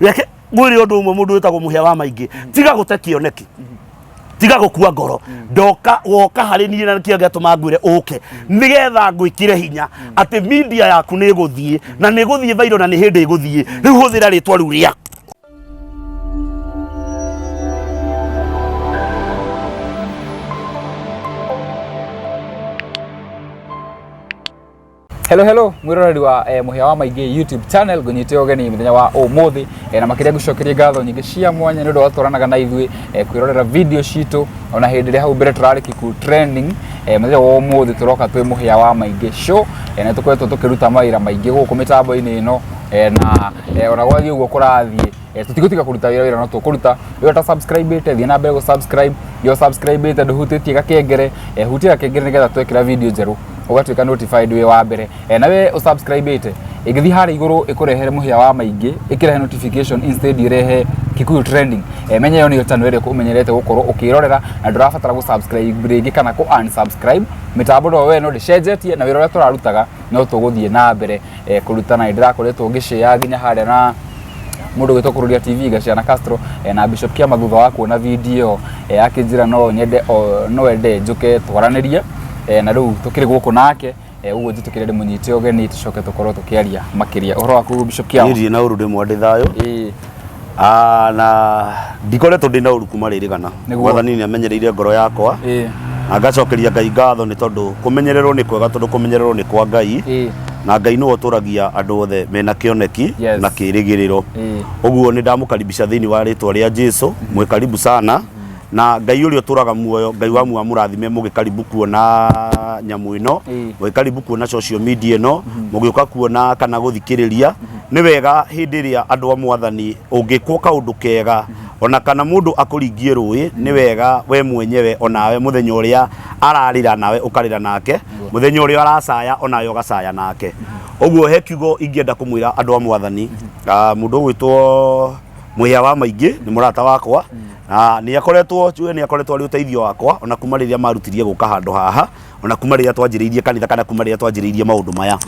Reke ngwĩre ũndũ ũmwe, mũndũ wĩtagwo mũhĩa wa maingĩ, tiga gũte kĩoneki, tiga gũkua ngoro. Ndoka woka harĩ niĩ na nĩkĩo gĩatũma ngwĩre ũke, nĩgetha ngwĩkĩre hinya atĩ media yaku nĩ ĩgũthiĩ na nĩ ĩgũthiĩ viral na nĩ hĩndĩ ĩgũthiĩ. Rĩu hũthĩra rĩtwa rĩu rĩaku. Hello hello, mwiroreri wa Mũhĩa wa Maingĩ YouTube channel, ngũnyite ũgeni mũthenya wa ũmũthĩ, na makĩria ngũcokerie ngatho nyingĩ cia mwanya nĩ ũndũ wa gũtwaranaga na ithuĩ, kwĩrorera video citũ ona hĩndĩ ĩrĩa hau mbere tũrarĩ Kikuyu trending. Mũthenya wa ũmũthĩ tũroka twĩ Mũhĩa wa Maingĩ show, na tũkoretwo tũkĩruta mawĩra maingĩ gũkũ mĩtambo-inĩ ĩno, na ona gwathiĩ ũguo kũrathiĩ, tũtigũtiga kũruta wĩra, wĩra no tũkũruta. Wĩra ta subscribe ĩte, thiĩ na mbere gũ subscribe. Yo subscribe ĩte, ndũhutĩtie gakengere, hutia gakengere nĩgetha twekĩra video njerũ ũgatuĩka notified wĩ wa mbere. Na we ũsubscribe ĩte, ĩngĩthiĩ harĩa igũrũ ĩkũrehere Mũhĩa wa Maingĩ, ĩkĩrehe notification instead ĩrehe Kikuyu trending, menya ĩyo nĩyo channel ĩrĩa ũmenyerete gũkorwo ũkĩrorera na ndũrabatara gũ subscribe rĩngĩ kana kũ unsubscribe. Mĩtambo no we no ndĩcenjetie na wĩra ũrĩa tũrarutaga no tũgũthiĩ na mbere kũruta, na nĩndĩrakoretwo ngĩshare nginya harĩa na mũndũ gwĩtwo Kururia TV Gaciana Castro, na Bishop Kiama, thutha wa kuona video ĩyo, akĩnjĩra no nyende no ende njũke twaranĩrie, na rĩu tũkĩrĩ gũkũ nake, ũguo njĩtĩkĩre ndĩmũnyite ũgeni tũcoke tũkorwo tũkĩaria makĩria. Ũhoro waku, Bishop Kiama? Niĩ ndirĩ na ũru, ndĩ mwandĩ thayũ. Na ndikoretwo ndĩ na ũru kuma rĩrĩgana. Mwathani nĩ amenyereire ngoro yakwa na ngacokeria Ngai ngatho nĩ tondũ kũmenyererwo nĩ kwega, tondũ kũmenyererwo nĩ kwa Ngai, na Ngai nĩwe ũtũragia andũ othe mena kĩoneki na kĩrĩgĩrĩro. Ũguo nĩ ndamũkaribisha thĩinĩ wa rĩtwa rĩa Jesu, mwĩ karibu sana, na Ngai ũrĩa ũtũraga muoyo, Ngai wa muoyo amũrathime mũgĩkaribu kuona nyamũ ĩno, mũgĩkaribu kuona social media ĩno, mũgĩũka kuona kana gũthikĩrĩria. Nĩ wega hĩndĩ ĩrĩa andũ a Mwathani ũngĩkwo kaũndũ kega ona kana mũndũ akũringie rũĩ, nĩ wega we mwenyewe onawe mũthenya ũrĩa ararĩra nawe ũkarĩra nake, mũthenya ũrĩa aracaya onawe ũgacaya nake. Ũguo he kiugo ingĩenda kũmwĩra andũ a Mwathani. Mũndũ ũgwĩtwo Mũhĩa wa Maingĩ nĩ mũrata wakwa na nĩ akoretwo njuge nĩ akoretwo arĩ ũteithio wakwa ona kuma rĩrĩa marutirie gũka handũ haha, ona kuma rĩrĩa twanjĩrĩirie kanitha kana kuma rĩrĩa twanjĩrĩirie maũndũ maya.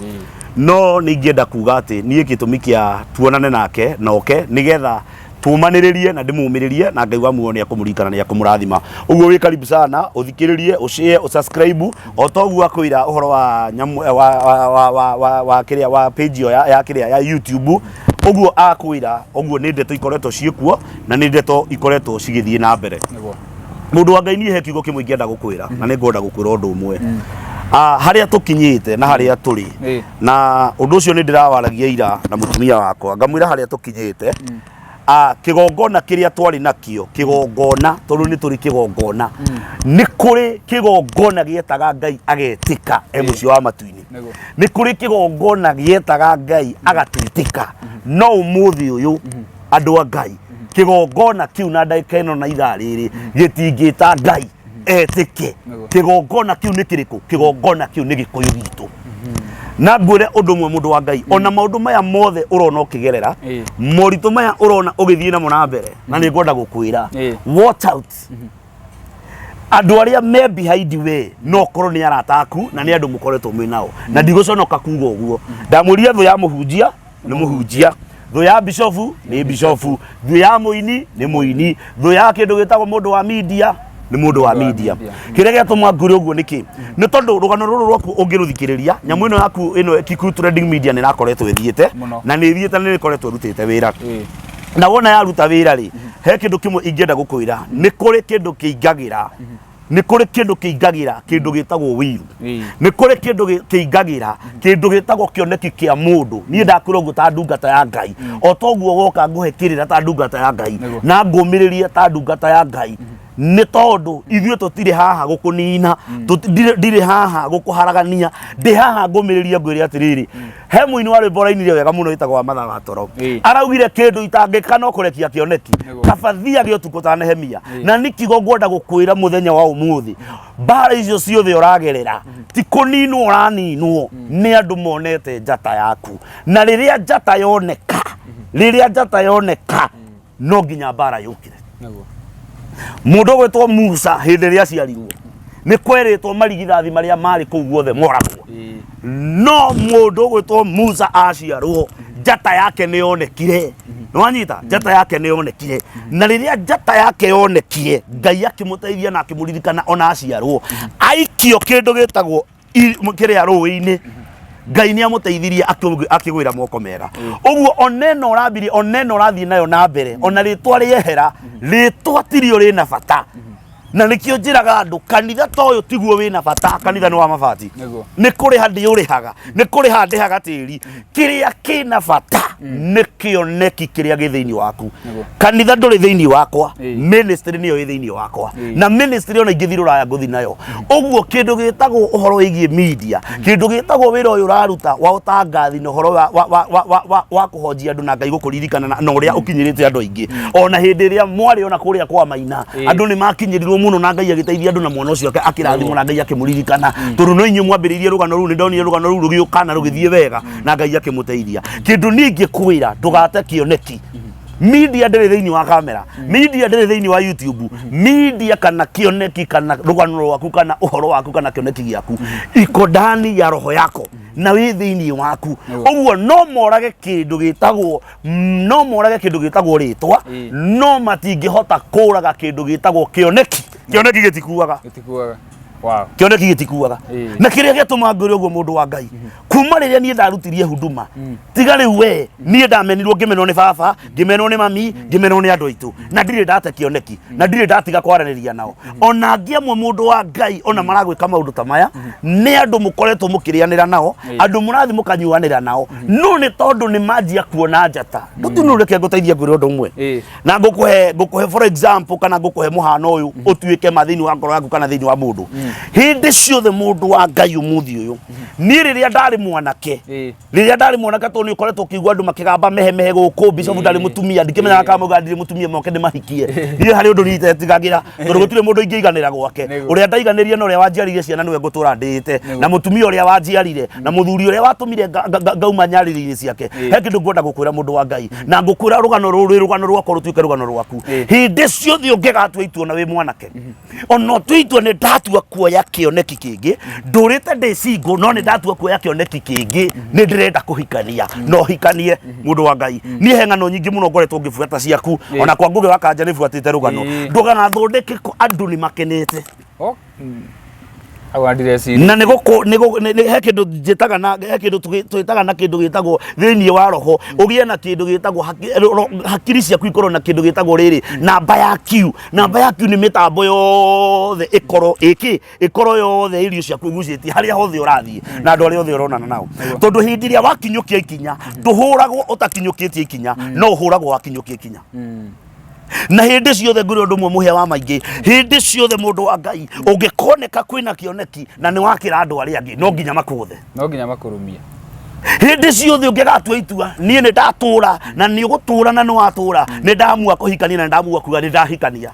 No nĩ ingĩenda kuga atĩ niĩ gĩtũmi kĩa tuonane nake na oke nĩgetha tũmanĩrĩrie na ndĩmũmĩrĩrie, na Ngai wa muoyo nĩ akũmũririkana, nĩ akũmũrathima. Ũguo wĩ karibu sana, ũthikĩrĩrie, ũshare, ũsubscribe o ta ũguo akwĩra ũhoro wa nyamũ wa wa wa wa wa wa kĩrĩa wa page ĩyo ya kĩrĩa ya YouTube. Ũguo akwĩra ũguo nĩ ndeto ikoretwo ciĩkuo na nĩ ndeto ikoretwo cigĩthiĩ na mbere. Mũndũ wa Ngai, niĩ he kiugo kĩmwe ingĩenda gũkwĩra na nĩ ngwenda gũkwĩra ũndũ ũmwe. Harĩa tũkinyĩte na harĩa tũrĩ, na ũndũ ũcio nĩ ndĩrawaragia ira na mũtumia wakwa, ngamwĩra harĩa tũkinyĩte, kĩgongona kĩrĩa twarĩ nakĩo, kĩgongona tondũ nĩ tũrĩ kĩgongona, nĩ kũrĩ kĩgongona gĩetaga Ngai agetĩka e mũciĩ wa matu-inĩ. Nĩ kũrĩ kĩgongona gĩetaga Ngai agatwĩtĩka, no ũmũthĩ ũyũ andũ a Ngai, kĩgongona kĩu na ndagĩka ĩno na ithaa rĩrĩ gĩtingĩta Ngai etĩke. Kĩgongona kĩu nĩ kĩrĩkũ? Kĩgongona kĩu nĩ Gĩkũyũ gitũ. Na ngwĩre ũndũ ũmwe, mũndũ wa Ngai, ona maũndũ maya mothe ũrona ũkĩgerera, moritũ maya ũrona ũgĩthiĩ namo na mbere, na nĩ ngwenda gũkwĩra, watch out andũ arĩa me behind we. No korwo nĩ arata aku na nĩ andũ mũkoretwo mwĩ nao, na ndigũconoka kuga ũguo. Ndamwĩrire thũ ya mũhunjia nĩ mũhunjia, thũ ya bishofu nĩ bishofu, thũ ya mũini nĩ mũini, thũ ya kĩndũ gĩtagwo mũndũ wa media nĩ mũndũ wa media. Kĩrĩa gĩatũma ngure ũguo nĩkĩ? Nĩ tondũ rũgano rũrũ rwaku ũngĩrũthikĩrĩria, nyamũ ĩno yaku ĩno Kikuyu Trending Media nĩ ĩrakoretwo ĩthiĩte na nĩ ĩthiĩte na nĩ ĩkoretwo ĩrutĩte wĩra, na wona yaruta wĩra rĩ, he kĩndũ kĩmwe ingĩenda gũkwĩra. Nĩ kũrĩ kĩndũ kĩingagĩra, nĩ kũrĩ kĩndũ kĩingagĩra kĩndũ gĩtagwo wĩiru, nĩ kũrĩ kĩndũ kĩingagĩra kĩndũ gĩtagwo kĩoneki kĩa mũndũ. Niĩ ndakwĩra ũguo ta ndungata ya Ngai, o toguo woka ngũhe kĩrĩra ta ndungata ya Ngai na ngũmĩrĩrie ta ndungata ya Ngai, nĩ tondũ ithuĩ tũtirĩ haha gũkũnina, ndirĩ haha gũkũharagania, ndĩ haha ngũmĩrĩrie ngwĩre atĩrĩrĩ, he mũini wa rwĩmbo ũrainire wega mũno wĩtagwo wa Matha wa Toro. Araugire kĩndũ itangĩka no kũrekia kĩoneki, kaba thiage ũtukũ ta Nehemia. Na nĩ kiugo ngwenda gũkwĩra mũthenya wa ũmũthĩ, mbara icio ciothe ũragerera ti kũninwo ũraninwo, nĩ andũ monete njata yaku, na rĩrĩa njata yoneka, rĩrĩa njata yoneka no nginya mbara yũkire. Mũndũ ũgwĩtwo Musa, hĩndĩ ĩrĩa aciarirwo nĩ kwerĩtwo marigithathi marĩa marĩ kũu guothe moragwo, no mũndũ ũgwĩtwo Musa aciarwo. Njata yake nĩ yonekire. Nĩwanyita? Njata yake nĩ yonekire, na rĩrĩa njata yake yonekire, Ngai akĩmũteithia na akĩmũririkana ona aciarwo aikio kĩndũ gĩtagwo kĩrĩa rũĩ-inĩ. Ngai nĩ amũteithirie akĩgwĩra moko mega. Ũguo ona ĩno ũrambirie, ona ĩno ũrathiĩ nayo na mbere, ona rĩtwa rĩehera, rĩtwa tirio rĩna bata. Na nĩkĩo njĩraga andũ, kanitha ta ũyũ tiguo wĩna bata. Kanitha nĩ wa mabati, nĩ kũrĩha ndĩũrĩhaga, nĩ kũrĩha ndĩhaga tĩri. Kĩrĩa kĩna bata nĩ kĩoneki kĩrĩa gĩ thĩinĩ waku. Kanitha ndũrĩ thĩinĩ wakwa, ministry nĩyo ĩ thĩinĩ wakwa, na ministry ona ingĩthiĩ rũraya ngũthiĩ nayo. Ũguo kĩndũ gĩtagwo ũhoro wĩgiĩ media, kĩndũ gĩtagwo wĩra ũyũ ũraruta wa ũtangathi na ũhoro wa kũhonjia andũ na Ngai gũkũririkana na ũrĩa ũkinyĩrĩte andũ aingĩ, ona hĩndĩ ĩrĩa mwarĩ ona kũrĩa kwa Maina, andũ nĩ makinyĩrirwo mũno na Ngai agĩteithia andũ, na mwana ũcio akĩrathimwo na Ngai akĩmũririkana, tondũ no inyuĩ mwambĩrĩirie rũgano rũu. Nĩ ndonire rũgano rũu rũgĩũka na rũgĩthiĩ wega na Ngai akĩmũteithia. Kĩndũ niĩ ingĩkwĩra, ndũgate kĩoneki. Media ndĩrĩ thĩinĩ wa kamera, media ndĩrĩ thĩinĩ wa YouTube. Media kana kĩoneki kana rũgano rwaku kana ũhoro waku kana kĩoneki gĩaku iko ndani ya roho yako na wĩ thĩinĩ waku. Ũguo no morage kĩndũ gĩtagwo, no morage kĩndũ gĩtagwo rĩtwa, no matingĩhota kũraga kĩndũ gĩtagwo kĩoneki. Kĩoneki gĩtikuaga. Gĩtikuaga. Wow. Kĩoneki gĩtikuaga. Na kĩrĩa gĩatũma ngwĩre ũguo, mũndũ wa Ngai, kuma rĩrĩa niĩ ndarutirie huduma, tiga rĩu we, niĩ ndamenirwo, ngĩmenwo nĩ baba, ngĩmenwo nĩ mami, ngĩmenwo nĩ andũ aitũ, na ndirĩ ndate kĩoneki na ndirĩ ndatiga kwaranĩria nao. Ona angĩ amwe, mũndũ wa Ngai, ona maragwĩka maũndũ ta maya, nĩ andũ mũkoretwo mũkĩrĩanĩra nao, andũ mũrathiĩ mũkanyuanĩra nao, no nĩ tondũ nĩ manjia kuona njata. Ndũtinũ, reke ngũteithie ngwĩre ũndũ ũmwe na ngũkũhe for example kana ngũkũhe mũhano ũyũ ũtuĩke ma thĩinĩ wa ngoro yaku kana thĩinĩ wa mũndũ hĩndĩ ciothe. Mũndũ wa Ngai, ũmũthĩ ũyũ niĩ rĩrĩa ndarĩ mwanake, rĩrĩa ndarĩ mwanake, tondũ nĩ ũkoretwo ũkĩigua andũ makĩgamba mehemehe gũkũ, bishop ndarĩ mũtumia, ndikĩmenyaga kana mauga ndirĩ mũtumia, moke ndĩmahikie. Niĩ harĩ ũndũ niĩ itetigagĩra, tondũ gũtirĩ mũndũ ingĩiganĩra gwake. Ũrĩa ndaiganĩrie na ũrĩa wanjiarire ciana nĩwe ngũtũra ndĩĩte, na mũtumia ũrĩa wanjiarire na mũthuri ũrĩa watũmire ngauma nyarĩrĩ-inĩ ciake. He kĩndũ ngwenda gũkwĩra, mũndũ wa Ngai, na ngũkwĩra rũgano rũrũ rwĩ rũgano rwakwa rũtuĩke rũgano rwaku. Hĩndĩ ciothe ũngĩgatua itua na wĩ mwanake, ona ũtue itua, nĩ ndatua kuoya kĩoneki kĩngĩ, ndũrĩte ndĩ single, no nĩ ndatua kuoya kĩoneki kĩngĩ, nĩ ndĩrenda kũhikania, no hikanie. Mũndũ wa Ngai, niĩ he ng'ano nyingĩ mũno ngoretwo ngĩbuata ciaku. Ona kwa Ngũgĩ wa Kanja nĩ buatĩte rũgano. Ndũganathondeke andũ nĩ makenete. Oh. Hau ndireciria. Na nĩ gũkũ nĩ gũ- nĩ- nĩ- he kĩndũ njĩtaga na he kĩndũ twĩtaga na kĩndũ gĩtagwo thĩinĩ wa roho, ũgĩe na kĩndũ gĩtagwo hakiri ciaku ikorwo na kĩndũ gĩtagwo rĩrĩ namba ya Q. Namba ya Q nĩ mĩtambo yothe ĩkorwo ĩkĩ ĩkorwo yothe irio ciaku ĩgucĩtie harĩa hothe ũrathiĩ na andũ arĩa othe ũronana nao, tondũ hĩndĩ ĩrĩa wakinyũkia ikinya, ndũhũragwo ũtakinyũkĩtie ikinya, no ũhũragwo wakinyũkia ikinya. Na hĩndĩ ciothe ngwĩre ũndũ ũmwe, mũhĩa wa maingĩ, hĩndĩ ciothe, mũndũ wa Ngai, ũngĩkoneka kwĩna kĩoneki na nĩ wakĩra andũ arĩa angĩ, no nginya makũgũthe. No nginya makũrumie. Hĩndĩ ciothe ũngĩgatua itua, niĩ nĩ ndatũra na nĩ ũgũtũra na nĩ watũra, nĩ ndamua kũhikania na nĩ ndamua kuga nĩ ndahikania.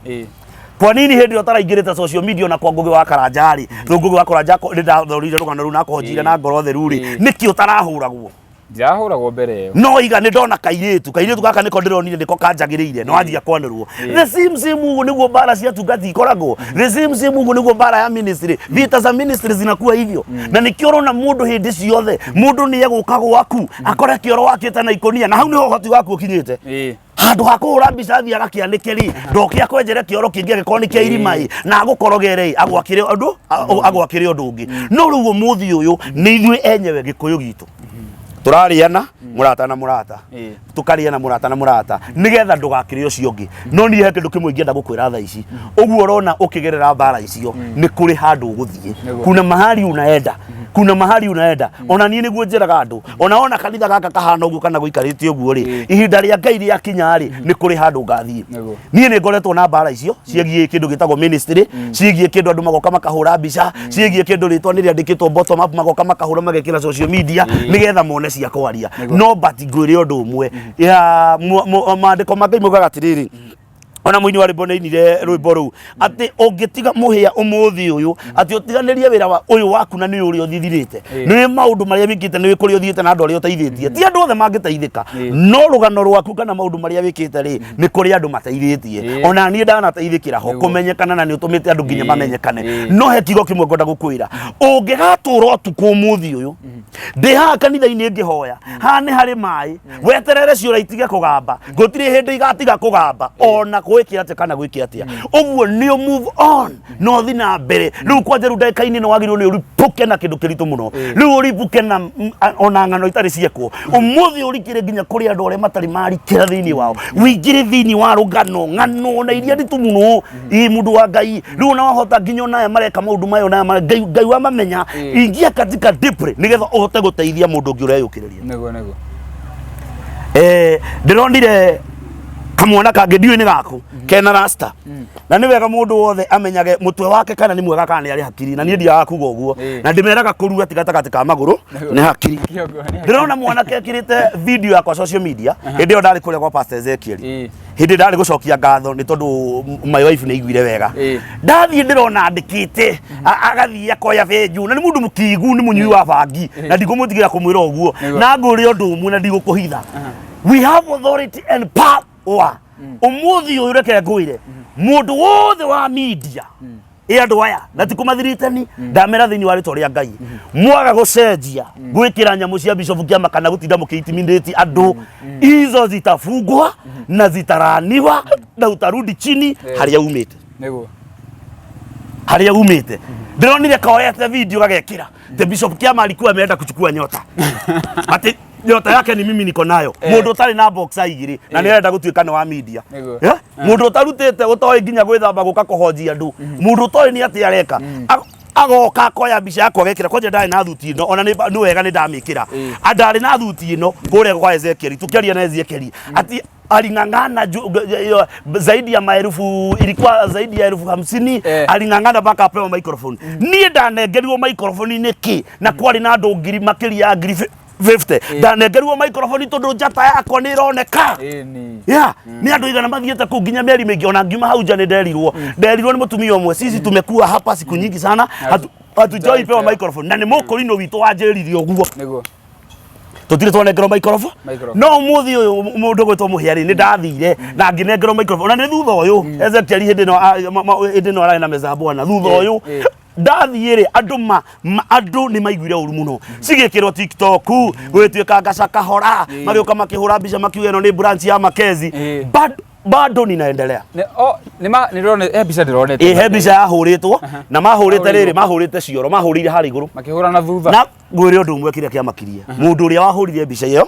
Kwa nini hĩndĩ ĩyo ũtaraingĩrĩte social media, ona kwa Ngũgĩ wa Karanja rĩ, rĩu Ngũgĩ wa Karanja nĩ ndathorire rũgano rũu na kũhonjire na ngoro theru rĩ, nĩkĩ ũtarahũragwo? Ndirahũragwo mbere ĩyo. No iga nĩ ndona kairĩtu gaka nĩko ndĩronire nĩko kanjagĩrĩire, no anjia kwanĩrwo. The same same ũguo nĩguo mbara cia tungati ikoragwo. The same same ũguo nĩguo mbara ya ministry, vita za ministry zinakuwa hivyo. Na nĩkĩo ũrona mũndũ hĩndĩ ciothe, mũndũ nĩ egũka gwaku akore kĩoro wakĩte na ikũnia, na hau nĩho ũhoti waku ũkinyĩte. Handũ ha kũhũra mbica athiĩ agakĩanĩke rĩ, ndoke akwenjere kĩoro kĩngĩ angĩkorwo nĩ kĩa irima ĩ, na agũkorogere ĩ, agwakĩre ũndũ agwakĩre ũndũ ũngĩ. No rĩu ũmũthĩ ũyũ nĩ ithuĩ enyewe Gĩkũyũ gitũ tũrarĩana mũrata na mũrata, tũkarĩana mũrata na mũrata, nĩgetha ndũgakĩre ũcio ũngĩ. No niĩ he kĩndũ kĩmwe ingĩenda gũkwĩra thaa ici. Ũguo ũrona ũkĩgerera mbara icio, nĩ kũrĩ handũ ũgũthiĩ. Kuna mahali unaenda, kuna mahali unaenda. Ona niĩ nĩguo njĩraga andũ, ona kanitha gaka kahana ũguo kana gũikarĩte ũguo rĩ, ihinda rĩa Ngai rĩakinya rĩ, nĩ kũrĩ handũ ngathiĩ. Niĩ nĩ ngoretwo na mbara icio ciĩgiĩ kĩndũ gĩtagwo ministry, ciĩgiĩ kĩndũ andũ magoka makahũra mbica, ciĩgiĩ kĩndũ rĩtwa nĩ rĩandĩkĩtwo bottom up, magoka makahũra magekĩra social media nĩgetha mone cia kwaria. No but ngwĩre ũndũ ũmwe, ya maandĩko ma Ngai maugaga atĩrĩrĩ. Ona mũini wa rwĩmbo nĩainire rwĩmbo rũu atĩ ũngĩtiga mũhĩa ũmũthĩ ũyũ, atĩ ũtiganĩrie wĩra wa ũyũ waku na nĩ ũrĩa ũthithirĩte, nĩ maũndũ marĩa wĩkĩte, nĩ kũrĩa ũthiĩte na andũ arĩa ũteithĩtie. Ti andũ othe mangĩteithĩka, no rũgano rwaku kana maũndũ marĩa wĩkĩte rĩ, nĩ kũrĩ andũ mateithĩtie. Ona niĩ ndanateithĩkĩra ho kũmenyekana, na nĩ ũtũmĩte andũ nginya mamenyekane. No he kiugo kĩmwe ngwenda gũkwĩra: ũngĩgatũra ũtukũ ũmũthĩ ũyũ, ndĩ haha kanitha-inĩ ngĩhoya, haha nĩ harĩ maĩ, weterere ciũra itige kũgamba. Gũtirĩ hĩndĩ igatiga kũgamba, ona gwĩke atĩa kana gwĩke atĩa. Ũguo nĩ ũ move on no thi na mbere. Rĩu kwanja rĩu ndagĩka-inĩ ĩno wagĩrĩirwo nĩ ũripũke na kĩndũ kĩritũ mũno. Rĩu ũripũke na ona ng'ano itarĩ ciekwo. Ũmũthĩ ũrikĩre nginya kũrĩ andũ arĩa matarĩ marikĩra thĩinĩ wao, ũingĩre thĩinĩ wa rũgano, ng'ano na iria nditũ mũno. Ĩ mũndũ wa Ngai, rĩu ona wahota nginya ona aya mareka maũndũ maya, ona aya Ngai wamamenya. Ingia katika deeply nĩgetha ũhote gũteithia mũndũ ũngĩ ũreyũkĩrĩria. Nĩguo, nĩguo. Ndĩronire kamwana kangĩ, ndiũĩ nĩ gaku, kena rasta. Na nĩ wega mũndũ wothe amenyage mũtwe wake kana nĩ mwega kana nĩ arĩ hakiri, na niĩ ndiaga kuga ũguo. Na ndĩmeraga kũrua ti gatagatĩ ka magũrũ, nĩ hakiri. Kĩongo, nĩ. Ndĩrona mwanake ekĩrĩte video yakwa social media hĩndĩ ĩyo ndarĩ kũrĩa kwa Pastor Ezekiel, hĩndĩ ndarĩ gũcokia ngatho nĩ tondũ my wife nĩ aiguire wega. Ndathiĩ ndĩrona andĩkĩte, agathiĩ akoya benju, na nĩ mũndũ mũkigu, nĩ mũnyui wa bangi, na ndikũmũtigĩra kũmwĩra ũguo. Na ngũrĩ ũndũ ũmwe na ndigũkũhitha, we have authority and power. Ũmũthĩ ũyũ reke ngwĩre, mũndũ wothe wa media ĩ andũ aya na ti kũmathiritani, ndamera thĩinĩ wa rĩtwa rĩa Ngai, mwaga gũcenjia gwĩkĩra nyamũ cia Bishop Kĩama kana gũtinda mũkĩintimidate andũ, hizo zitafungwa na zitaraniwa na utarudi chini harĩa umĩte. Harĩa umĩte. Ndĩronire koete video gagekĩra the Bishop Kĩama alikuwa ameenda kuchukua nyota, ati nyota yake ni mimi niko nayo. Mũndũ ũtarĩ na boxer igĩrĩ na nĩ arenda gũtuĩka nĩ wa media. Eh? Mũndũ ũtarutĩte, ũtoĩ nginya gwĩthamba, gũka kũhonjia andũ, mũndũ ũtoĩ nĩ atĩa areka. Agoka akoya mbica yakwa agekĩra. Kwanja ndarĩ na thuti ĩno, ona nĩ wega nĩ ndamĩkĩra. Ndarĩ na thuti ĩno kũrĩa kwa Ezekiel, tũkĩaria na Ezekiel ati aling'ang'ana zaidi ya maelfu, ilikuwa zaidi ya 50,000. Aling'ang'ana mpaka apewa microphone. Niĩ ndanengerirwo microphone nĩkĩ na kwarĩ na andũ ngiri makĩria ya ngiri 50? Ndanengerirwo microphone tondũ njata yakwa nĩ ĩroneka. Ĩni. Yeah, nĩ andũ igana mathiĩte kũu nginya mĩeri mĩingĩ. Ona ngiuma hau nja nĩ nderirwo nĩ mũtumia ũmwe, "Sisi tumekuwa hapa siku nyingi sana, hatujawai pewa microphone." Na nĩ mũkũrinũ witũ wanjĩrire ũguo. Tũtirĩ twanengerwo microphone. Microphone. No ũmũthĩ ũyũ mũndũ gwĩtwo mũhĩa rĩ, nĩ ndathire na ngĩnengerwo microphone. Ona nĩ thutha ũyũ Ezekiel hĩndĩ ĩno hĩndĩ ĩno ararĩ na meza bwana, thutha ũyũ ndathiĩ rĩ, andũ andũ nĩ maiguire ũru mũno, cigĩkĩrwo TikTok, gũgĩtuĩka ngaca kahora, magĩũka makĩhũra mbica, makiuga ĩno nĩ branch ya Makezi. Bado bado ninaendelea. Nĩ o nĩ ma nĩ ndĩrona he mbica ndĩronete. Ĩ he mbica yahũrĩtwo na mahũrĩte rĩrĩ, mahũrĩte cioro, mahũrĩire harĩa igũrũ. Makĩhũra na thutha. Na ngwĩre ũndũ ũmwe, kĩrĩa kĩamakirie mũndũ ũrĩa wahũrire mbica ĩyo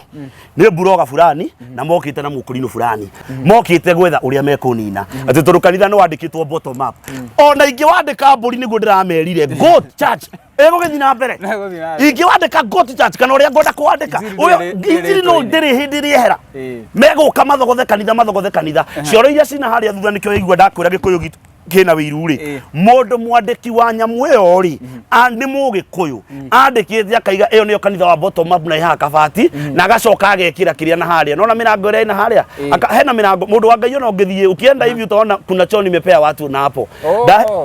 nĩ buroga fulani, na mokĩte na mũkũrinũ fulani, mokĩte gwetha ũrĩa mekũnina, atĩ tondũ kanitha nĩ wandĩkĩtwo bottom up. Ona ingĩ wandĩka mbũri, nĩguo ndĩramerire Goat Church ĩgũgĩthiĩ na mbere. Ĩgũthiĩ na mbere. Ingĩ wandĩka Goat Church kana ũrĩa ngwenda kũwandĩka Injiri ũyũ, ndĩrĩ injiri no rĩtwa-inĩ. ndĩrĩ hĩndĩ ĩrĩehera. Megũka mathogothe kanitha, mathogothe kanitha, cioro iria cina harĩa thutha. Nĩkĩo igua ndakwĩra Gĩkũyũ gitũ kĩna wĩiru rĩ. Mũndũ mwandĩki wa nyamũ ĩyo rĩ, nĩ Mũgĩkũyũ, andĩkĩte akaiga ĩyo nĩyo kanitha wa bottom up, na ĩhaha kabati, na agacoka agekĩra kĩrĩa na harĩa nona mĩrango ĩrĩa ĩna harĩa. Hena mĩrango, mũndũ wa Ngai, ona ũngĩthiĩ ukienda hivi utaona kuna choo nimepea watu na hapo.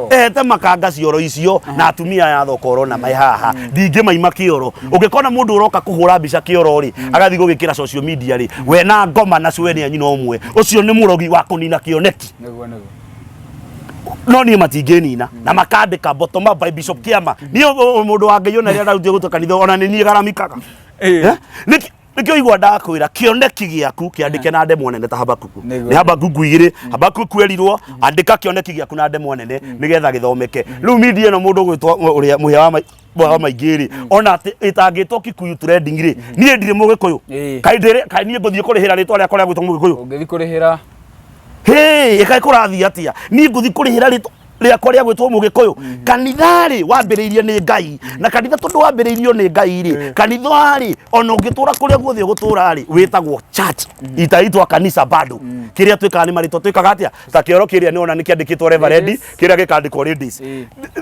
Ehete makanga cioro icio na atumia aya thoko ũrona mai haha, ndingĩmaima kĩoro. Ũngĩkona mũndũ ũroka kũhũra mbica kĩoro rĩ, agathiĩ gũgĩkĩra social media rĩ, we na ngoma na cwe nĩ a nyina ũmwe. Ũcio nĩ mũrogi wa kũnina kĩoneki. Nĩguo, nĩguo. No niĩ matingĩnina na makandĩka bottom up by Bishop Kĩama. Niĩ mũndũ wa Ngai, ona rĩrĩa ndarutire gũtua kanitha, ona nĩ niĩ garamikaga. Eh? Nĩkĩo igua ndakwĩra kĩoneki gĩaku kĩandĩke na ndemwa nene ta Habakuku. Nĩ Habakuku igĩrĩ. Habakuku erirwo andĩka kĩoneki gĩaku na ndemwa nene nĩgetha gĩthomeke. Rĩu media ĩno, mũndũ ũgwĩtwo ũrĩa mũhĩa wa maingĩ rĩ, ona atĩ ĩtangĩtwo Kikuyu trending rĩ, niĩ ndirĩ Mũgĩkũyũ. Kaĩ ndĩrĩ, kaĩ niĩ ngũthiĩ kũrĩhĩra rĩtwa rĩakwa rĩa gwĩtwo Mũgĩkũyũ? Ũngĩthiĩ kũrĩhĩra. Hĩ, ĩkaĩ kũrathiĩ atĩa? Niĩ ngũthiĩ kũrĩhĩra rĩtwa rĩakwa rĩa gwĩtwo Mũgĩkũyũ? Kanitha rĩ, wambĩrĩirio nĩ Ngai, na kanitha tondũ wambĩrĩirio nĩ Ngai rĩ, kanitha rĩ, ona ũngĩtũra kũrĩa guothe ũgũtũra rĩ, wĩtagwo church, itaitwa kanisa bado. Kĩrĩa twĩkaga nĩ marĩtwa twĩkaga atĩa, ta kĩoro kĩrĩa nĩ ona nĩ kĩandĩkĩtwo reverend, Ladies. Kĩrĩa gĩkandĩkwo ladies.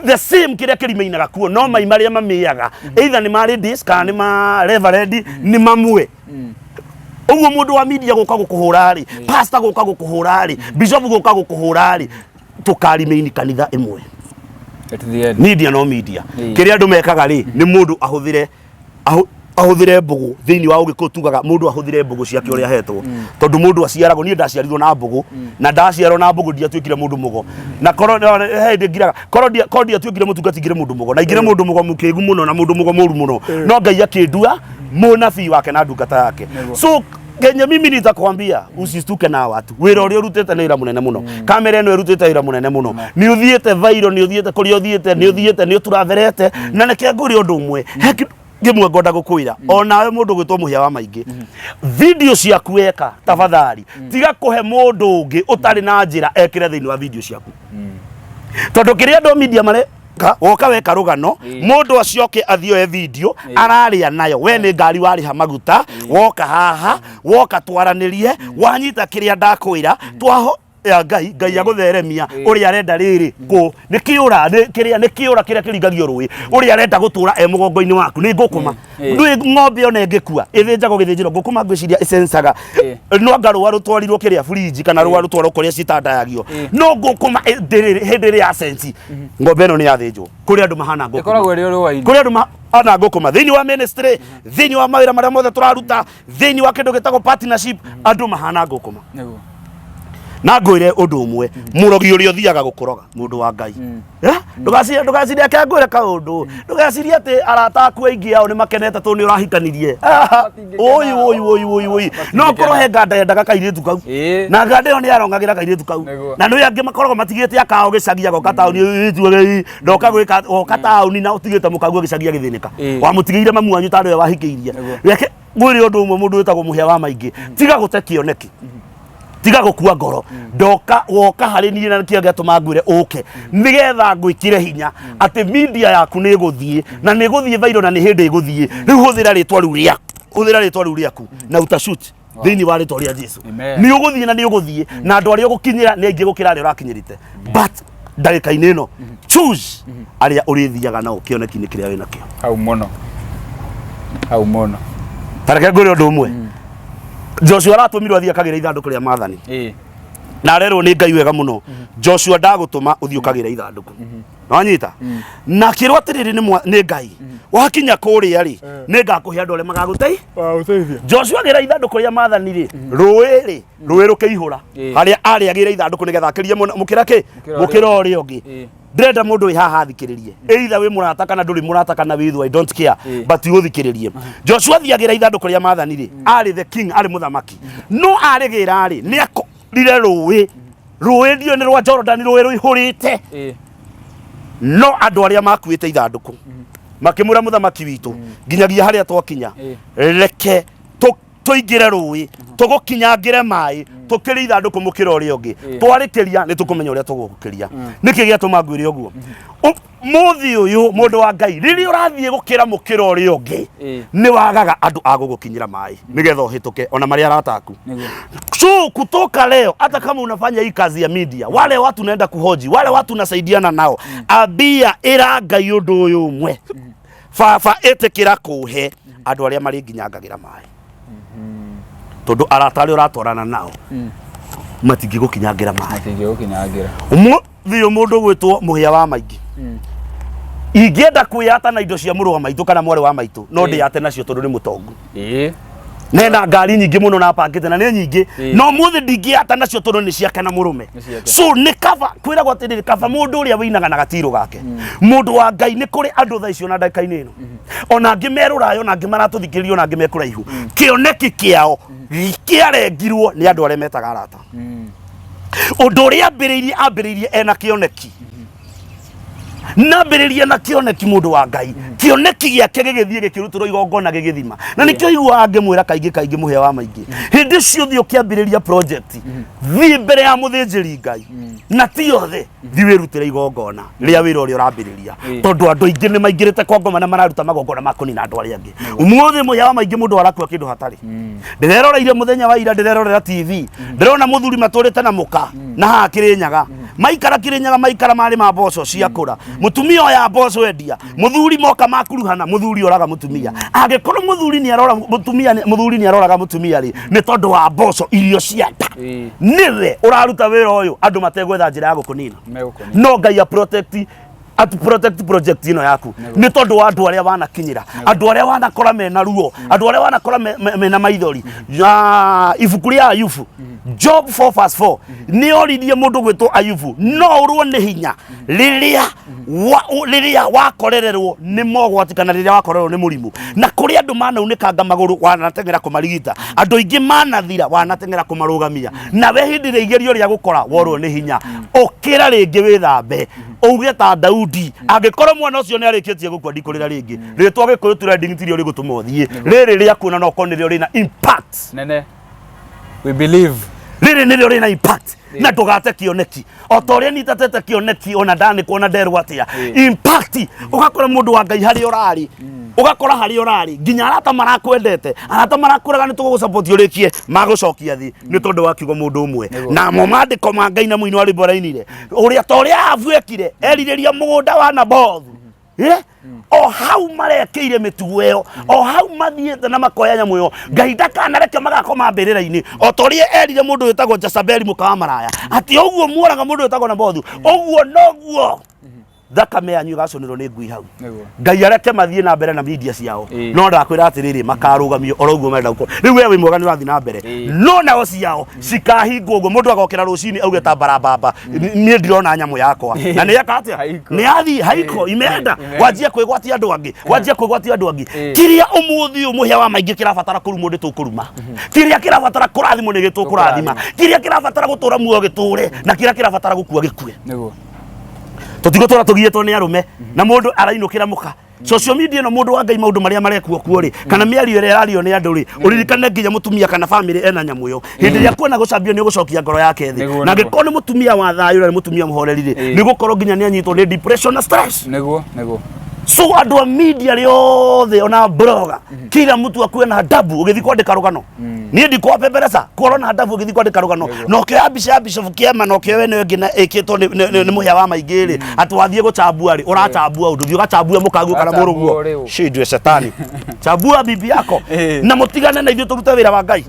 The same kĩrĩa kĩrimainaga kuo, no mai marĩa mamĩaga either nĩ ma ladies kana nĩ ma reverend nĩ mamwe. Ũguo mũndũ wa media gũka gũkũhũra rĩ, pastor gũka gũkũhũra rĩ, bishop gũka gũkũhũra rĩ, tũkarimaini kanitha ĩmwe. At the end. Media no media. Ĩĩ. Kĩrĩa andũ mekaga rĩ, nĩ mũndũ ahũthĩre ahũthĩre mbũgũ thĩinĩ wa ũgĩkũyũ tugaga mũndũ ahũthĩre mbũgũ ciake ũrĩa ahetwo, tondũ mũndũ aciaragwo, niĩ ndaciarirwo na mbũgũ, na ndaciarwo na mbũgũ ndiatuĩkire mũndũ mũgo, na korwo he hĩndĩ ngiraga korwo korwo ndiatuĩkire mũtungati ingĩrĩ mũndũ mũgo, na ingĩrĩ mũndũ mũgo mũkĩgu mũno na mũndũ mũgo mũru mũno, no Ngai akĩndua mũnabii wake na ndungata yake. So kenye mimi nitakwambia, usistuke na watu, wĩra ũrĩa ũrutĩte nĩ wĩra mũnene mũno, kamera ĩno ĩrutĩte wĩra mũnene mũno, nĩ ũthiĩte viral, nĩ ũthiĩte kũrĩa ũthiĩte, nĩ ũthiĩte, nĩ ũturaverete, na reke ngwĩre ũndũ ũmwe, he kĩndũ kĩmwe ngwenda gũkwĩra, onawe mũndũ ũgwĩtwo mũhĩa wa maingĩ, video ciaku weka, tafadhali tiga kũhe mũndũ ũngĩ ũtarĩ na njĩra ekĩre thĩinĩ wa video ciaku, tondũ kĩrĩa andũ a media mare woka weka rũgano, mũndũ acoke athiĩ oe video ararĩa nayo, we nĩ ngari warĩha maguta, woka haha, woka twaranĩrie, wanyita kĩrĩa ndakwĩra, twaho ya Ngai, Ngai agũtheremia ũrĩa arenda rĩrĩ kũ nĩ kĩũra nĩ kĩrĩa nĩ kĩũra kĩrĩa kĩringagio rũĩ, ũrĩa arenda gũtũra e mũgongo-inĩ waku nĩ ngũkũma. Ndũĩ ng'ombe ona ĩngĩkua ĩthĩnjagwo gĩthĩnjĩro, ngũkũma ngwĩciria ĩcencaga, no anga rũa rũtwarirwo kĩrĩa burinji kana rũa rũtwarwo kũrĩa citandayagio, no ngũkũma hĩndĩ ĩrĩa ya sensi ng'ombe ĩno nĩ yathĩnjwo. Kũrĩ andũ mahana ngũkũma. Ĩkoragwo ĩrĩ o rũa-inĩ. Kũrĩ andũ mahana ngũkũma thĩinĩ wa ministry, thĩinĩ wa mawĩra marĩa mothe tũraruta, thĩinĩ wa kĩndũ gĩtagwo partnership, andũ mahana ngũkũma. Na ngwĩre ũndũ ũmwe, mũrogi ũrĩa ũthiaga gũkũroga, mũndũ wa Ngai, Eh? Ndũgacirie, ndũgacirie, reke ngwĩre kaũndũ, ndũgacirie atĩ arata aku aingĩ ao nĩ makenete tondũ nĩ ũrahikanirie. Ũyũ ũyũ ũyũ ũyũ ũyũ no korwo he nganda yendaga kairĩtu kau, na nganda ĩyo nĩ yarongagĩra kairĩtu kau. Na nĩ angĩ makoragwo matigĩte akao gĩcagi, agoka taũni ĩtuage ndoka gwĩka, woka taũni na ũtigĩte mũkaguo gĩcagi agĩthĩnĩka, wamũtigĩire mamu wanyu tarĩ we wahikĩirie. Reke ngwĩre ũndũ ũmwe, mũndũ wĩtagwo mũhĩa wa maingĩ, tiga gũte kĩoneki, tiga gũkua ngoro, ndoka woka harĩ niĩ na nĩkĩo gĩatũma ngwĩre ũke nĩgetha ngwĩkĩre hinya atĩ media yaku nĩ ĩgũthiĩ na nĩ ĩgũthiĩ viral na nĩ hĩndĩ ĩgũthiĩ. Rĩu hũthĩra rĩtwa rĩu rĩaku, hũthĩra rĩtwa rĩu rĩaku na utashoot thĩinĩ wa rĩtwa rĩa Jesu. Amen. Nĩ ũgũthiĩ na nĩ ũgũthiĩ na andũ arĩa ũgũkinyĩra nĩ aingĩ gũkĩra arĩa ũrakinyĩrĩte, but ndagĩka-inĩ ĩno choose arĩa ũrĩthiaga nao kĩoneki-inĩ kĩrĩa wĩ nakĩo. Hau mũno, hau mũno. Ta reke ngwĩre ũndũ ũmwe, Joshua aratũmirwo athiĩ akagĩre ithandũkũ rĩa maathani, na arerwo nĩ Ngai wega mũno, Joshua ndagũtũma ũthiĩ ũkagĩre ithandũkũ, wanyita na akĩrwo atĩrĩrĩ nĩ Ngai, wakinya kũrĩa rĩ, nĩ ngakũhe andũ arĩa magagũtei Ũteithia. Joshua agĩra ithandũkũ rĩa maathani rĩ, rũĩ rĩ, rũĩ rũkĩihũra harĩa arĩ agĩra ithandũkũ nĩgetha akĩrie mũkĩra kĩ Mũkĩra ũrĩa mũkĩra ũrĩa ũngĩ. Ndĩrenda mũndũ wĩ haha athikĩrĩrie, either wĩ mũrata kana ndũrĩ mũrata kana wĩ thũ, I don't care, but ũthikĩrĩrie. Joshua athiagĩra ithandũkũ rĩa maathani rĩ, arĩ the king, arĩ mũthamaki, no arĩgĩra rĩ, nĩ akorire rũĩ, rũĩ ndiũĩ nĩ rwa Jordan, rũĩ rũihũrĩte, no andũ arĩa makuĩte ithandũkũ makĩmwĩra, mũthamaki witũ, nginyagia harĩa twakinya, reke tũingĩre rũĩ tũgũkinyangĩre maĩ tũkĩrie ithandũkũ mũkĩra ũrĩa ũngĩ, twarĩkĩria nĩ tũkũmenya ũrĩa tũgũkĩria. Nĩkĩ gĩatũma ngwĩre ũguo? Mũthĩ ũyũ, mũndũ wa Ngai, rĩrĩa ũrathiĩ gũkĩra mũkĩra ũrĩa ũngĩ, nĩ wagaga andũ a gũgũkinyĩra maĩ nĩgetha ũhĩtũke ona marĩa arata aku. So kutoka leo, hata kama unafanya hii kazi ya media, wale watu naenda kuhoji, wale watu nasaidiana nao, ambia ĩra Ngai ũndũ ũyũ ũmwe, baba ĩtĩkĩra kũhe andũ arĩa marĩnginyangagĩra maĩ, tondũ arata arĩa ũratwarana nao matingĩgũkinyangĩra maĩ. Matingĩgũkinyangĩra. Ũmũthĩ ũyũ mũndũ ũgwĩtwo mũhĩa wa maingĩ, ingĩenda kwĩyata na indo cia mũrũ wa maitũ kana mwarĩ wa maitũ, no ndĩyate nacio tondũ nĩ mũtongu, nena ngari nyingĩ mũno na apangĩte na nĩ nyingĩ, no mũthĩ ndingĩyata nacio tondũ nĩ ciake na mũrũme. Nĩ ciake. So nĩ kaba kwĩragwo atĩrĩrĩ, kaba mũndũ ũrĩa wĩinaga na gatirũ gake. Mũndũ wa Ngai, nĩ kũrĩ andũ thaa icio na ndagĩka-inĩ ĩno, ona angĩ me rũraya, ona angĩ maratũthikĩrĩria, ona angĩ me kũraihu, kĩoneki kĩao kĩarengirwo nĩ andũ arĩa metaga arata. Ũndũ ũrĩa ambĩrĩirie, ambĩrĩirie ena kĩoneki, nambĩrĩria na kĩoneki, mũndũ wa Ngai, kĩoneki gĩake gĩgĩthiĩ gĩkĩrutĩrwo igongona gĩgĩthima, na nĩkĩo iguaga ngĩmwĩra kaingĩ kaingĩ, mũhĩa wa maingĩ, hĩndĩ ciothe ũkĩambĩrĩria project, thiĩ mbere ya mũthĩnjĩri Ngai na ti othe, thiĩ wĩrutĩre igongona rĩa wĩra ũrĩa ũrambĩrĩria, tondũ andũ aingĩ nĩ maingĩrĩte kwa ngoma na mararuta magongona ma kũnina andũ arĩa angĩ. Ũmũthĩ mũhĩa wa maingĩ, mũndũ arakua kĩndũ hatarĩ. Ndĩreroreire mũthenya wa ira, ndĩrerorera TV, ndĩrona mũthuri matũrĩte na mũka na haha Kĩrĩnyaga. Maikara Kirinyaga, maikara marĩma mboco ciakũra, mũtumia oya mboco endia, mũthuri moka makuruhana, mũthuri oraga mũtumia. Angĩkorwo mũthuri nĩ arora mũtumia, mũthuri nĩ aroraga mũtumia rĩ, nĩ tondũ wa mboco, irio cia nda. Nĩwe ũraruta wĩra ũyũ, andũ mategwetha njĩra ya gũkũnina. Megũkũnina. No Ngai a protect, atu protect project ĩno yaku nĩ tondũ wa andũ arĩa wanakinyĩra, andũ arĩa wanakora mena ruo, andũ arĩa wanakora mena maithori. Ya ibuku rĩa Ayubu, Job 4 verse 4, nĩ oririe mũndũ gwĩtwo Ayubu, no ũrwo nĩ hinya rĩrĩa rĩrĩa wakorererwo nĩ mogwati kana rĩrĩa wakorererwo nĩ mũrimũ? Na kũrĩ andũ manaunĩkanga magũrũ, wanateng'era kũmarigita, andũ aingĩ manathira, wanateng'era kũmarũgamia, nawe hĩndĩ ĩrĩa igerio rĩa gũkora worwo nĩ hinya, ũkĩra rĩngĩ wĩthambe, uge ta Daudi, angĩkorwo mwana ũcio nĩ arĩkĩtie gũkua, ndikũrĩra rĩngĩ. Rĩtwa Gĩkũyũ Trending tirio rĩgũtũma ũthiĩ, rĩrĩ rĩa kuona no korwo nĩrĩo rĩna impact nene. We believe. Rĩrĩ nĩrĩo rĩna impact, na ndũgate kĩoneki o ta ũrĩa nitatete kĩoneki, ona ndanĩkwo na nderwo atĩa. Impact, ũgakora mũndũ wa Ngai harĩa ũrarĩ, ũgakora harĩa ũrarĩ nginya arata marakwendete, arata marakwĩraga nĩ tũgũgũsupport ũrĩkie, magũcokia thĩ nĩ tondũ wa kiugo mũndũ ũmwe. Namo maandĩko ma Ngai na mũini wa rwĩmbo arainire ũrĩa ta ũrĩa Ahabu ekire, erirĩria mũgũnda wa Nabothu. O hau marekĩire mĩtugo ĩyo, o hau mathiĩte na makoya nyamũ ĩyo, Ngai ndakanareke magakoma mbĩrĩra-inĩ, o ta ũrĩa erire mũndũ wĩtagwo Jezebeli, mũka wa maraya, atĩ ũguo muoraga mũndũ wĩtagwo Nabothu, ũguo noguo thakame yanyu ĩgacũnĩrwo nĩ ngui hau. Ngai areke mathiĩ na mbere na media ciao. No ndakwĩra atĩrĩrĩ, makarũgamio oro ũguo marenda gũkorwo. Rĩu we wĩ mwega, nĩ ũrathiĩ na mbere, no nao ciao cikahingwo ũguo. Mũndũ agokĩra rũcinĩ auge ta mbarambamba, niĩ ndirona nyamũ yakwa na nĩ eka atĩa? Haiko. Nĩ athiĩ haiko, imeenda. Wanjia kwĩgwatia andũ angĩ, wanjia kwĩgwatia andũ angĩ. Kĩrĩa ũmũthĩ ũyũ mũhĩa wa maingĩ kĩrabatara kũrumwo nĩ tũkũruma, kĩrĩa kĩrabatara kũrathimwo nĩ gĩtũkũrathima, kĩrĩa kĩrabatara gũtũra muoyo gĩtũre, na kĩrĩa kĩrabatara gũkua gĩkue. Tũtigũtũra tũgiĩtwo nĩ arũme na mũndũ arainũkĩra mũka. Social media ĩno, mũndũ wa Ngai, maũndũ marĩa marekwo kuo rĩ, kana mĩario ĩrĩa ĩrario nĩ andũ rĩ, ũririkane nginya mũtumia kana famĩlĩ ena nyamũ ĩyo. Hĩndĩ ĩrĩa kuona gũcambio, nĩ ũgũcokia ngoro yake thĩ. Na angĩkorwo nĩ mũtumia wa thayũ na nĩ mũtumia mũhoreri rĩ, nĩ gũkorwo nginya nĩ anyitwo nĩ depression na stress. Nĩguo, nĩguo. So andũ a media rĩothe, ona blogger, kila mtu akuwe na adabu ũgĩthiĩ kwandĩka rũgano. Niĩ ndikwapembereca korwo na adabu ũgĩthiĩ kwandĩka rũgano, na ũkĩoya mbica ya Bishop Kĩema, na ũkĩoya ĩno ĩngĩ na ĩkĩtwo nĩ mũhĩa wa maingĩ rĩ, atĩ wathiĩ gũchambua rĩ, ũrachambua ũndũ, thiĩ ũgachambue mũkaguo kana Ũrachambua mũrũguo. rĩu. Shindwe shetani, chambua bibi yako na mũtigane na ithuĩ tũrute wĩra wa Ngai.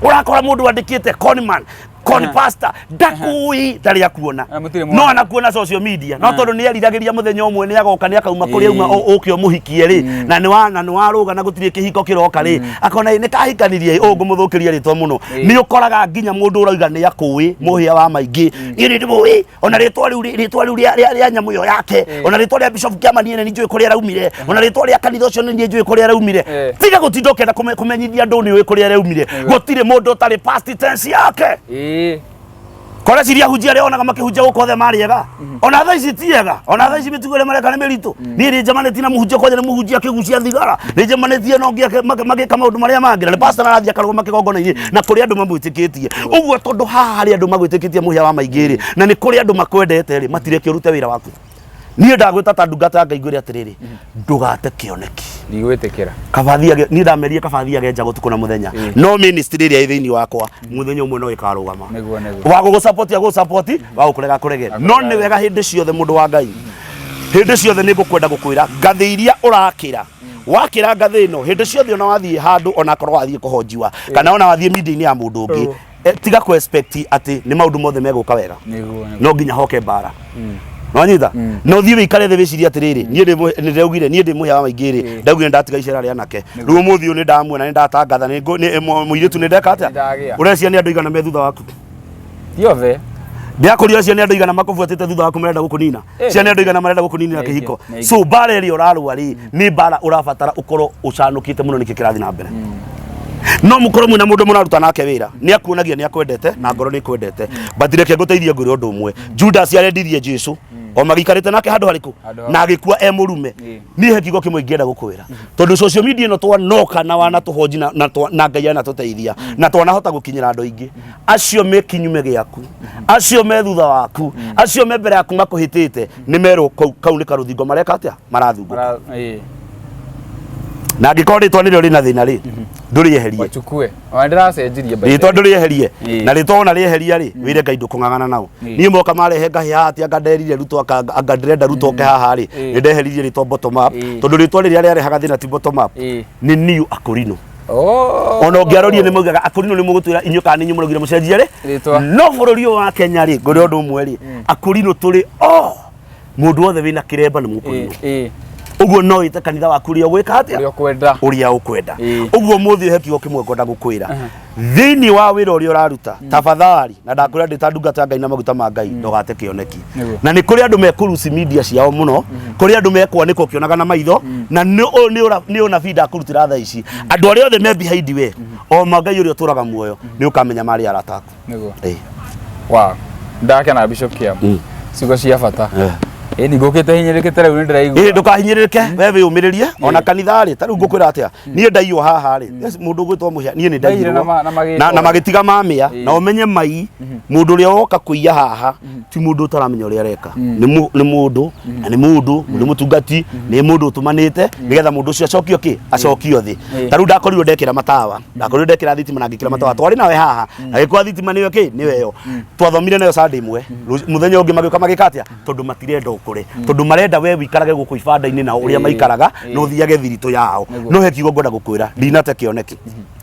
Ũrakora mũndũ andĩkĩte conman, con pastor, ndakũĩ, ndarĩ akuona. Na mũtirĩ No mwana. anakuona social media, no tondũ nĩ eriragĩria mũthenya ũmwe nĩ agoka, nĩ akauma kũrĩa auma, ũke ũmũhikie rĩ, na nĩ wa na nĩ warũga na gũtirĩ kĩhiko kĩroka rĩ, akona nĩ kahikanirie, ũũ ngũmũthũkĩria rĩtwa mũno. Nĩ ũkoraga nginya mũndũ ũrauga nĩ akũĩ mũhĩa wa maingĩ, niĩ nĩ ndĩmũĩ, ona rĩtwa rĩu, rĩtwa rĩu rĩa nyamũ ĩyo yake, ona rĩtwa rĩa Bishop Kĩama niĩ nĩ njũĩ kũrĩa araumire, ona rĩtwa rĩa kanitha ũcio nĩ niĩ njũĩ kũrĩa araumire. Tiga gũtinda ũkĩenda kũmenyithia andũ nĩ ũĩ kũrĩa araumire. Gũtirĩ mũndũ ũtarĩ past tense yake. Koreciria hunjia arĩa onaga makĩhunjia gũkũ othe marĩ ega, ona thaa ici ti ega, ona thaa ici mĩtugo ĩrĩa mareka nĩ mĩritũ. Niĩ nĩ njemanĩtie na mũhunjia, kwanja nĩ mũhunjia akĩgucia thigara, nĩ njemanĩtie na ũngĩ magĩka maũndũ marĩa mangĩ, na nĩ pastor arathiĩ akarũgama kĩgongona-inĩ, na kũrĩ andũ mamwĩtĩkĩtie ũguo. Tondũ haha harĩ andũ magwĩtĩkĩtie mũhĩa wa maingĩ rĩ, na nĩ kũrĩ andũ makwendete rĩ, matireke ũrute wĩra waku. Niĩ ndagwĩta ta ndungata ya Ngai, ngwĩre atĩrĩrĩ, ndũgate kĩoneki. Ndigwĩtĩkĩra. Kabathiage, niĩ ndamerie kabathiage nja gũtukũ na mũthenya, no ministry ĩrĩa ĩ thĩinĩ wakwa mũthenya ũmwe no ĩkarũgama. Nĩguo, nĩguo. Wa gũgũsupport agũsupport, wa gũkũrega kũrege. No nĩ wega hĩndĩ ciothe, mũndũ wa Ngai, hĩndĩ ciothe nĩ ngũkwenda gũkwĩra ngathĩ iria ũrakĩra, wakĩra ngathĩ ĩno hĩndĩ ciothe, ona wathiĩ handũ, ona akorwo wathiĩ kũhonjiwa kana ona wathiĩ media-inĩ ya mũndũ ũngĩ, tiga kũ expect atĩ nĩ maũndũ mothe megũka wega. Nĩguo, nĩguo. No nginya hoke mbara nwanyita na ũthiĩ wĩikare thĩ wĩcirie atĩrĩrĩ, niĩ nĩ ndaugire niĩ ndĩ mũhĩa wa maingĩ rĩ, ndaugire ndatiga icera rĩa anake, rĩu ũmũthĩ ũyũ nĩ ndamuona, nĩ ndatangatha nĩ mũirĩtu nĩ ndeka atĩa. Nĩndagĩa. Ũrecia nĩ andũ igana me thutha waku? Ti othe. Ndĩrakũria, ũcio nĩ andũ igana makũbuatĩte thutha waku marenda gũkũnina? Cia nĩ andũ igana marenda gũkũninĩra Nĩ aingĩ, kĩhiko? nĩ aingĩ. So mbara ĩrĩa ũrarũa rĩ, nĩ mbara ũrabatara ũkorwo ũcanũkĩte mũno nĩkĩ kĩrathiĩ na mbere. No mũkorwo mwĩna mũndũ mũraruta nake wĩra, nĩ akuonagia nĩ akwendete na ngoro nĩ ĩkwendete, but reke ngũteithie ngwĩre ũndũ ũmwe. Judas arendirie Jesu o magĩikarĩte nake handũ harĩkũ? Handũ Na agĩkua e mũrume. Niĩ he kiugo kĩmwe ingĩenda gũkwĩra, tondũ social media ĩno twanoka na wanatũhonji na Ngai anatũteithia na twanahota gũkinyĩra andũ aingĩ, acio me kinyume gĩaku, acio me thutha waku, acio me mbere yaku makũhĩtĩte, nĩ merwo kau nĩ karũthingo mareka atĩa, marathungũka. Na angĩkorwo rĩtwa nĩrĩo rĩna thĩna rĩ, ndũrĩeherie. Wachukue. Ona ndĩracenjirie by the Rĩtwa way. ndũrĩeherie. Ĩĩ. Na rĩtwa wona rĩeheria rĩ, wĩre Ngai ndũkũng'ang'ana nao. Niĩ moka marehe ngahĩ haha atĩ anga nderire Ruto anga ndĩrenda Ruto oke haha rĩ, nĩ ndeheririe rĩtwa bottom up, tondũ rĩtwa rĩrĩa rĩarehaga thĩna ti bottom up, nĩ new Akorino. Oh. Ona ũngĩarorie nĩ maugaga Akorino nĩ mũgũtwĩra inyuĩ kana nĩ inyuĩ mũraugire mũcenjie rĩ. Rĩtwa. No bũrũri ũyũ wa Kenya rĩ, ngũrĩ ũndũ ũmwe rĩ, Akorino tũrĩ o mũndũ wothe wĩna kĩremba nĩ mũkorino. Ũguo no wĩte kanitha waku ũrĩa ũgwĩka atĩa? Ũrĩa ũkwenda. Ũrĩa ũkwenda. Ũguo mũthĩ he kiugo kĩmwe ngwenda gũkwĩra thĩinĩ wa wĩra ũrĩa ũraruta, tafadhali, na ndakwĩra ndĩ ta ndungata ya Ngai na maguta ma Ngai, ndũgate kĩoneki. Na nĩ kũrĩ andũ mekũruci media ciao mũno, kũrĩ andũ mekwanĩka ũkĩonaga na maitho, na nĩ ũyũ nĩ ũnabii ndakũrutĩra thaa ici. Andũ arĩa othe me behind we, o ma Ngai ũrĩa ũtũraga muoyo, nĩ ũkamenya marĩ arata aku. Nĩguo. Wow. Ndakena Bishop Kiam. Ciugo cia bata. Ĩ ni ngũkĩte hinyĩrĩkĩte rĩu nĩ ndĩraigua. Ĩ ndũkahinyĩrĩrĩke, we wĩyũmĩrĩrie ona kanitha rĩ, ta rĩu ngũkwĩra atĩa, niĩ ndaiywo haha rĩ, yes, mũndũ ũgwĩtwo Mũhĩa, niĩ nĩ Ndaiyire ndaiyirwo na magĩtwo. Na magĩtiga mamĩa, na ũmenye mai mũndũ ũrĩa woka kũiya haha ti mũndũ ũtaramenya ũrĩa areka, nĩ mũndũ, na nĩ mũndũ, nĩ mũtungati, nĩ mũndũ ũtũmanĩte nĩgetha mũndũ ũcio acokio kĩ, acokio thĩ. Ta rĩu ndakorirwo ndekĩra matawa, ndakorirwo ndekĩra thitima na ngĩkĩra matawa, twarĩ nawe haha, agĩkora thitima nĩyo kĩ, nĩyo ĩyo. Twathomire nayo Sunday ĩmwe, mũthenya ũngĩ magĩũka magĩka atĩa, tondũ matirenda ũkũre, tondũ marenda we wĩikarage gũkũ ibanda-inĩ nao ũrĩa maikaraga, na ũthiage thiritũ yao. No he kiugo ngwenda gũkwĩra, ndinate kĩoneki.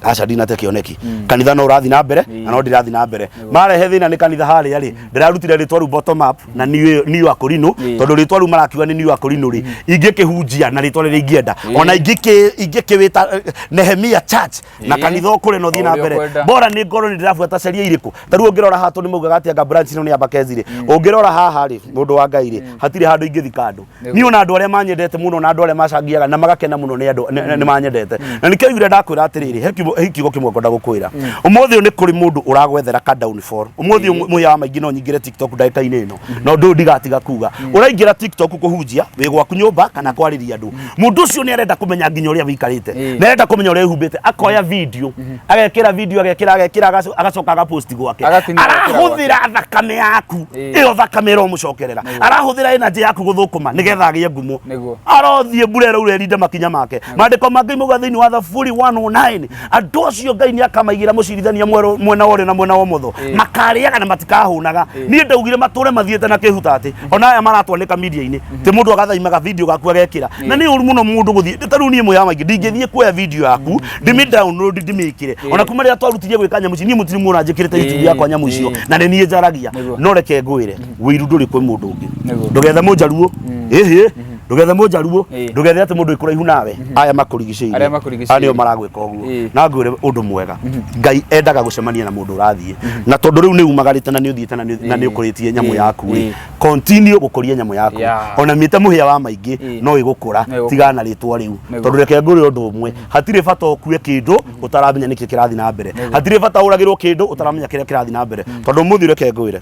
Aca, ndinate kĩoneki. Kanitha no ũrathiĩ na mbere na no ndĩrathiĩ na mbere. Marehe thĩna nĩ kanitha harĩa rĩ, ndĩrarutire rĩtwa rĩu bottom up na new Akorino, tondũ rĩtwa rĩu marakiuga nĩ new Akorino rĩ, ingĩkĩhunjia na rĩtwa rĩrĩa ingĩenda, ona ingĩkĩwĩta Nehemia Church na kanitha ũkũre na ũthiĩ na O ũrĩa mbere. ũkwenda. Bora nĩ ngorwo nĩ ndĩrabuata ceria irĩkũ. Ta rĩu ũngĩrora haha tondũ nĩ maugaga atĩ anga branch ĩno nĩ ya Bakezi rĩ, ũngĩrora haha rĩ, mũndũ wa Ngai rĩ, hatirĩ handũ ingĩthika andũ. Niĩ ona andũ arĩa manyendete mũno na andũ arĩa macangiaga na magakena mũno nĩ andũ nĩ manyendete. Na nĩkĩo oigire ndakwĩra atĩrĩrĩ, he kiugo kĩmwe ngwenda gũkwĩra. Ũmũthĩ ũyũ nĩ kũrĩ mũndũ ũragwethera ka downfall. Ũmũthĩ ũyũ mũhĩa wa maingĩ no nyingĩre TikTok ndagĩka-inĩ ĩno, na ũndũ ũyũ ndigatiga kuga. Ũraingĩra TikTok kũhunjia wĩ gwaku nyũmba kana kwarĩria andũ. Mũndũ ũcio nĩ arenda kũmenya nginya ũrĩa wĩikarĩte, nĩ arenda kũmenya ũrĩa wĩhumbĩte, akoya video, agekĩra video, agekĩra agekĩra, agacoka agapost gwake. Agatinia agekĩra Arahũthĩra thakame yaku, ĩyo thakame ĩromũcokerera, arahũthĩra energy yaku gũthũkũma nĩgetha agĩe ngumo. Arothiĩ mbura ĩraura ĩrinde makinya make. Maandĩko ma Ngai mauga thĩinĩ wa Thaburi 109, andũ acio Ngai nĩ akamaigĩra mũcirithania mwena wa ũrĩo na mwena wa ũmotho, makarĩaga na matikahũnaga. Niĩ ndaugire matũre mathiĩte na kĩhuta atĩ ona aya maratwanĩka media-inĩ, ti mũndũ agathaimaga video gaku agekĩra. Na nĩ ũru mũno mũndũ gũthiĩ, ta rĩu niĩ mũya maingĩ ndingĩthiĩ kuoya video yaku ndĩmĩ download ndĩmĩkĩre. Ona kuma rĩrĩa twarutirie gwĩka nyamũ ici, niĩ mũtirĩ muona njĩkĩrĩte YouTube yakwa nyamũ icio, na nĩ niĩ njaragia. No reke ngwĩre, wĩiru ndũrĩ kwĩ mũndũ ũngĩ. Ndũgethe mũnjaruo, ĩhĩ, ndũgethe mũnjaruo, ndũgethe atĩ mũndũ wĩ kũraihu nawe, aya makũrigicĩirie, Arĩa makũrigicĩirie. aya nĩo maragwĩka ũguo. Na ngwĩre ũndũ mwega, Ngai endaga gũcemania na mũndũ ũrathiĩ, na tondũ rĩu nĩ umagarĩte na nĩ ũthiĩte na nĩ ũkũrĩtie nyamũ yaku rĩ, continue gũkũria nyamũ yaku. Ona mĩte mũhĩa wa maingĩ no ĩgũkũra, No ĩgũkũra. tigana na rĩtwa rĩu. Tondũ reke ngwĩre ũndũ ũmwe, hatirĩ bata ũkue kĩndũ ũtaramenya nĩkĩ kĩrathiĩ na mbere, hatirĩ bata ũragĩrwo kĩndũ ũtaramenya kĩrĩa kĩrathiĩ na mbere. Tondũ ũmũthĩ reke ngwĩre,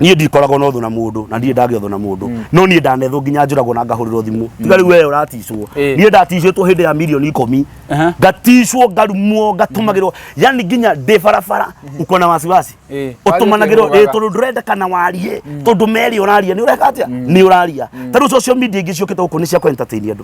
niĩ ndikoragwo na ũthũ na mũndũ, na ndirĩ ndagĩa ũthũ na mũndũ, no niĩ ndanethwo nginya njũragwo na ngahũrĩrwo thimũ. Tiga rĩu we ũraticwo, niĩ ndaticĩtwo hĩndĩ ya mirioni 10, ngaticwo, ngarumwo, ngatũmagĩrwo, yani nginya ndĩ barabara uko na wasiwasi, ũtũmanagĩrwo Wagĩte tondũ ndũrendekana warie, tondũ merĩ ũraria nĩ ũreka atĩa, nĩ ũraria. Ta rĩu social media ingĩ ciũkĩte gũkũ nĩ cia kũ entertain andũ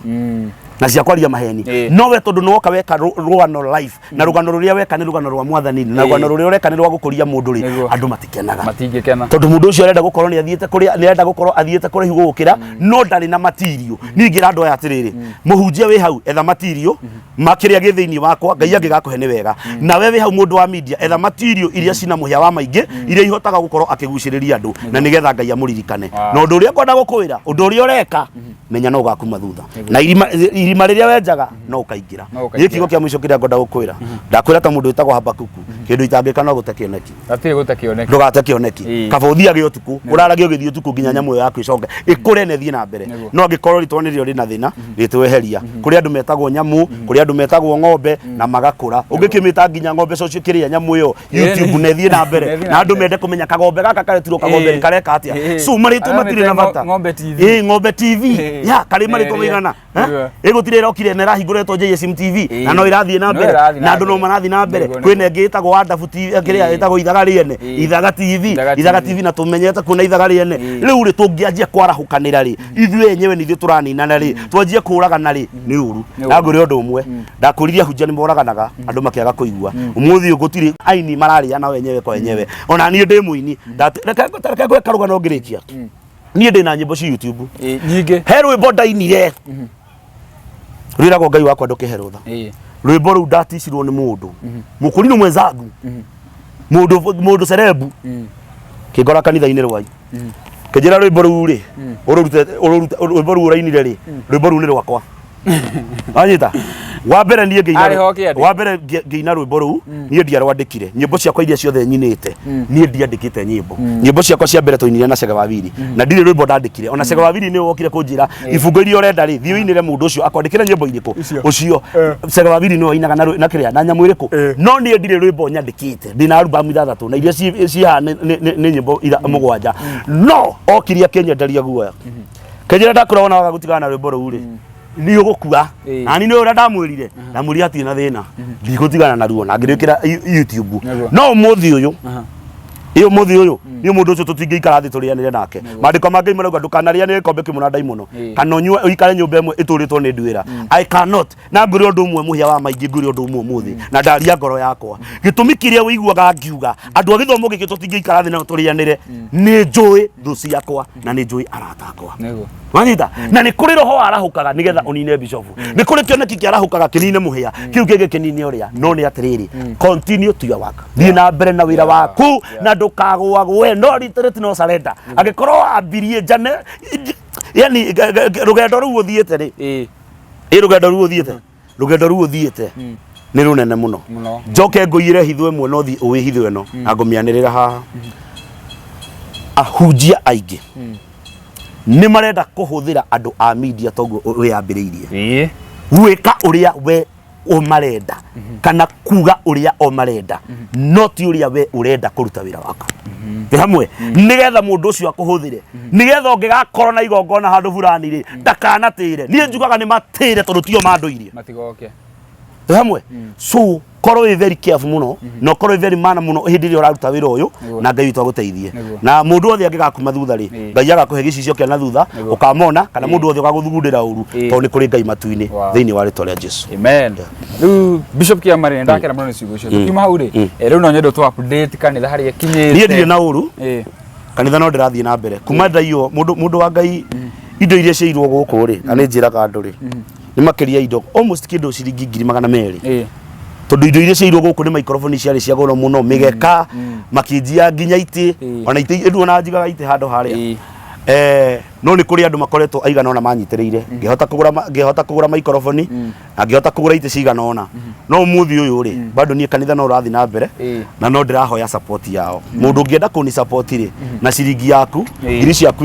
na cia kwaria maheni, no we tondũ nĩwoka weka rũgano live, na rũgano rũrĩa weka nĩ rũgano rwa mwathani, na rũgano rũrĩa ũreka nĩ rwa gũkũria mũndũ rĩ, andũ matikenaga, matingĩkena, tondũ mũndũ ũcio arenda gũkorwo nĩ athiĩte kũrĩa, nĩ arenda gũkorwo athiĩte kũraihu gũgũkĩra, no ndarĩ na material. Niĩ ingĩra andũ aya atĩrĩrĩ, mũhunjia wĩ hau, etha material ma kĩrĩa gĩ thĩinĩ wakwa, Ngai angĩgakũhe nĩ wega. Nawe wĩ hau mũndũ wa media, etha material iria cina mũhĩa wa maingĩ, iria ihotaga gũkorwo akĩgucĩrĩria andũ, na nĩgetha Ngai amũririkane. Na ũndũ ũrĩa ngwenda gũkwĩra, ũndũ ũrĩa ũreka, menya no ũgakuma thutha, na irima rĩrĩa wenjaga no ũkaingĩra. No ũkaingĩra. Niĩ kiugo kĩa mũico kĩrĩa ngwenda gũkwĩra, ndakwĩra ta mũndũ wĩtagwo Habakuku, kĩndũ itangĩka no gũte kĩoneki. Hatirĩ gũte kĩoneki. Ndũgate kĩoneki. Kaba ũthiage ũtukũ, ũrarage ũgĩthiĩ ũtukũ nginya nyamũ ĩyo yaku ĩcoke ĩkũre na ĩthiĩ na mbere. No angĩkorwo rĩtwa nĩrĩo rĩna thĩna, rĩtweheria. Kũrĩ andũ metagwo nyamũ, kũrĩ andũ metagwo ng'ombe na magakũra. Ũngĩkĩmĩta nginya ng'ombe cocio kĩrĩa nyamũ ĩyo YouTube na ĩthiĩ na mbere, Na ĩthiĩ na na andũ mbere. mende kũmenya kagombe gaka karetirwo kagombe kareka atĩa. So marĩtwa Arĩa matirĩ na mĩte bata. Ng'ombe TV. Ng'ombe TV. Ya karĩ marĩtwa Ĩrĩa. maigana. Nĩguo. Ĩgũtirĩ ĩrokire na ĩrahingũrĩtwo JSM TV na no ĩrathiĩ na No mbere ĩrathiĩ na na andũ no mbere. marathiĩ na mbere. Nĩguo, Kwĩna ĩngĩ ĩtagwo Wonderful TV, kĩrĩa ĩtagwo Ithaga Rĩene, Ithaga TV, Ithaga Ithaga TV. TV na tũmenyete kuona Ithaga Rĩene. Rĩu rĩ tũngĩanjia kwarahũkanĩra rĩ, ithuĩ enyewe nĩ ithuĩ tũraninana rĩ, twanjie kũragana rĩ, nĩ ũru. Nĩ Na ngwĩre ũndũ ũmwe, ndakũririe ahunjia nĩ moraganaga andũ makĩaga kũigua. Ũmũthĩ ũyũ gũtirĩ aini mararĩa nao enyewe kwa enyewe. Ona niĩ ndĩ mũini. Reke reke ngwĩre karũgano ngĩrĩkia. Niĩ ndĩ na nyĩmbo ci YouTube. Nyingĩ. He rwĩmbo ndainire rwĩragwo Ngai wakwa ndũkĩhe rũtha. Rwĩmbo rũu ndaticirwo nĩ mũndũ mũkũrinũ mwenzangu, mũndũ mũndũ cerebu, kĩngora kanitha-inĩ rwai, kĩnjĩra rwĩmbo rũu rĩ ũrũrute ũrũrute rwĩmbo rũu ũrainire rĩ, rwĩmbo rũu nĩ rwakwa. Wanyita wa mbere niĩ ngĩina Arĩ ho kĩande? wa mbere ngĩina rwĩmbo rũu niĩ ndiarwandĩkire. Nyĩmbo ciakwa iria ciothe nyinĩte niĩ ndiandĩkĩte nyĩmbo. Nyĩmbo ciakwa cia mbere twainire na Cege Wawiri na ndirĩ rwĩmbo ndandĩkire. Ona Cege Wawiri nĩwe wokire kũnjĩra ibungo iria ũrenda rĩ, thiĩ ũinĩre mũndũ ũcio akwandĩkĩre nyĩmbo irĩkũ. Ũcio Cege Wawiri nĩwe wainaga na na kĩrĩa na nyamũ ĩrĩkũ, no niĩ ndirĩ rwĩmbo nyandĩkĩte. Ndĩna album 6 na iria ciĩ haha nĩ nyĩmbo 7. No okire akĩnyenderia guoya, kĩnjĩra ndakũra wona waga gũtigana na rwĩmbo rũu rĩ, nĩ ũgũkua. Na niĩ nĩ ũrĩa ndamwĩrire, ndamwĩrire hatirĩ na thĩna, ndigũtigana naruo na ngĩrĩkĩra YouTube. No ũmũthĩ ũyũ, ĩ ũmũthĩ ũyũ niĩ mũndũ ũcio tũtingĩikara thĩ tũrĩanĩre nake. Maandĩko ma Ngai marauga ndũkanarĩanĩre gĩkombe kĩmwe na ndaimono kana ũnyue ũikare nyũmba ĩmwe ĩtũrĩtwo nĩ nduĩra. I cannot. Na ngwĩre ũndũ ũmwe, mũhĩa wa maingĩ, ngwĩre ũndũ ũmwe ũmũthĩ na ndaria ngoro yakwa, gĩtũmi kĩrĩa ũiguaga ngiuga andũ a gĩthomo gĩkĩ tũtingĩikara thĩ nao tũrĩanĩre, nĩ njũĩ thũ ciakwa na nĩ njũĩ arata akwa. Wanyita? Na nĩ kũrĩ roho warahũkaga nĩgetha ũnine bishofu, nĩ kũrĩ kĩoneki kĩarahũkaga kĩnine mũhĩa, kĩu kĩngĩ kĩnine ũrĩa. No nĩ atĩrĩrĩ, continue to your work, thiĩ na mbere na wĩra waku na ndũkagũagũe. No retreat, no surrender. Angĩkorwo wambirie njane, yani rũgendo rũu ũthiĩte rĩ, ĩ rũgendo rũu ũthiĩte, rũgendo rũu ũthiĩte nĩ rũnene mũno. Mũno. Njoke ngũiyĩre hitho ĩmwe, no thiĩ ũĩ hitho ĩno na ngũmĩanĩrĩra haha. Ahunjia aingĩ nĩ marenda kũhũthĩra andũ a media toguo wĩyambĩrĩirie gwĩka ũrĩa we o marenda kana kuga ũrĩa o marenda, no ti ũrĩa we ũrenda kũruta wĩra waku. Nĩ hamwe nĩgetha mũndũ ũcio akũhũthĩre, nĩgetha ũngĩgakorwo na igongona handũ fulani rĩ, ndakanatĩre. Niĩ njugaga nĩ matĩre tondũ tio mandũirie. Matigoke. Nĩ hamwe. So korwo wĩ very careful mũno na ũkorwo wĩ very mana mũno hĩndĩ ĩrĩa ũraruta wĩra ũyũ. Na Ngai witũ agũteithie. Na mũndũ wothe angĩgakuma thutha rĩ, Ngai agakũhe gĩcicio kĩa na thutha. Ũkamona kana mũndũ wothe ũgagũthugundĩra ũru, tondũ nĩ kũrĩ Ngai matu-inĩ. Thĩinĩ wa rĩtwa rĩa Jesu. Amen. Rĩu Bishop Kĩama rĩ, ndakena mũno nĩ ciugo icio. Tukiuma hau rĩ, rĩu no nyende tũ update kanitha harĩa ĩkinyĩte. Niĩ ndirĩ na ũru. Kanitha no ndĩrathiĩ na mbere kuma ndaiywo. Mũndũ mũndũ wa Ngai, indo iria ciairwo gũkũ rĩ, na nĩ njĩraga andũ rĩ, nĩ makĩria indo almost kĩndũ ciringi 200,000, tondũ indo iria ciairwo gũkũ nĩ microphone ciarĩ cia goro mũno, mĩgeka, makĩnjia nginya itĩ. Ona itĩ ĩndu ona njigaga itĩ handũ harĩa. No nĩ kũrĩ andũ makoretwo aigana ũna manyitĩrĩire, ngĩhota kũgũra microphone na ngĩhota kũgũra itĩ cigana ũna. No ũmũthĩ ũyũ rĩ, bado niĩ kanitha no ũrathiĩ na mbere na no ndĩrahoya support yao. Mũndũ ũngĩenda kũni support rĩ, na ciringi yaku, 2,000 ciaku,